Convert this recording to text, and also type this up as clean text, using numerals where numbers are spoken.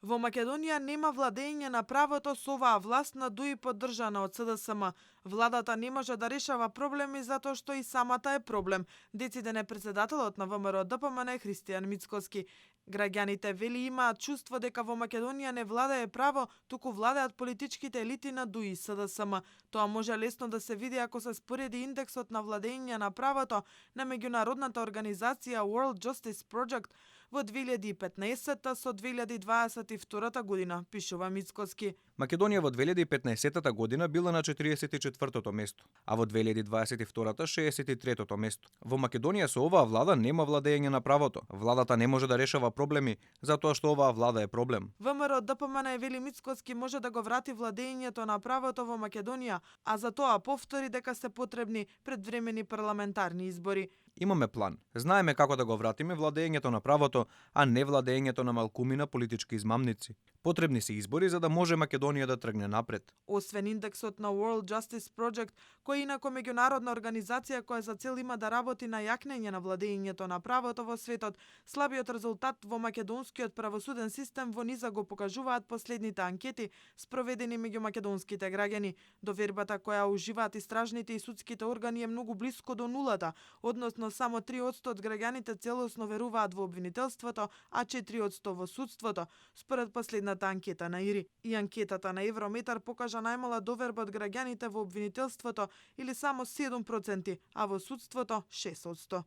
Во Македонија нема владење на правото со оваа власт на ДУИ поддржана од СДСМ. Владата не може да решава проблеми затоа што и самата е проблем, дециден е председателот на ВМРО ДПМН Христијан Мицкоски. Граѓаните вели имаат чувство дека во Македонија не владее право, туку владеат политичките елити на ДУИ СДСМ. Тоа може лесно да се види ако се спореди индексот на владење на правото на меѓународната организација World Justice Project во 2015 со 2022 година, пишува Мицкоски. Македонија во 2015 година била на 44-тото место, а во 2022 63-тото место. Во Македонија со оваа влада нема владење на правото. Владата не може да решава проблеми затоа што оваа влада е проблем. ВМРО ДПМН вели Мицкоски може да го врати владењето на правото во Македонија, а за тоа повтори дека се потребни предвремени парламентарни избори. Имаме план. Знаеме како да го вратиме владењето на правото, а не владењето на малкумина политички измамници. Потребни се избори за да може Македонија да тргне напред. Освен индексот на World Justice Project, кој инако меѓународна организација која за цел има да работи на јакнење на владењето на правото во светот, слабиот резултат во македонскиот правосуден систем во низа го покажуваат последните анкети спроведени меѓу македонските граѓани. Довербата која уживаат истражните и судските органи е многу блиско до нулата, односно само 3% од граѓаните целосно веруваат во обвинителството, а 4% во судството, според последната анкета на ИРИ. И анкетата на Еврометар покажа најмала доверба од граѓаните во обвинителството или само 7%, а во судството 6%.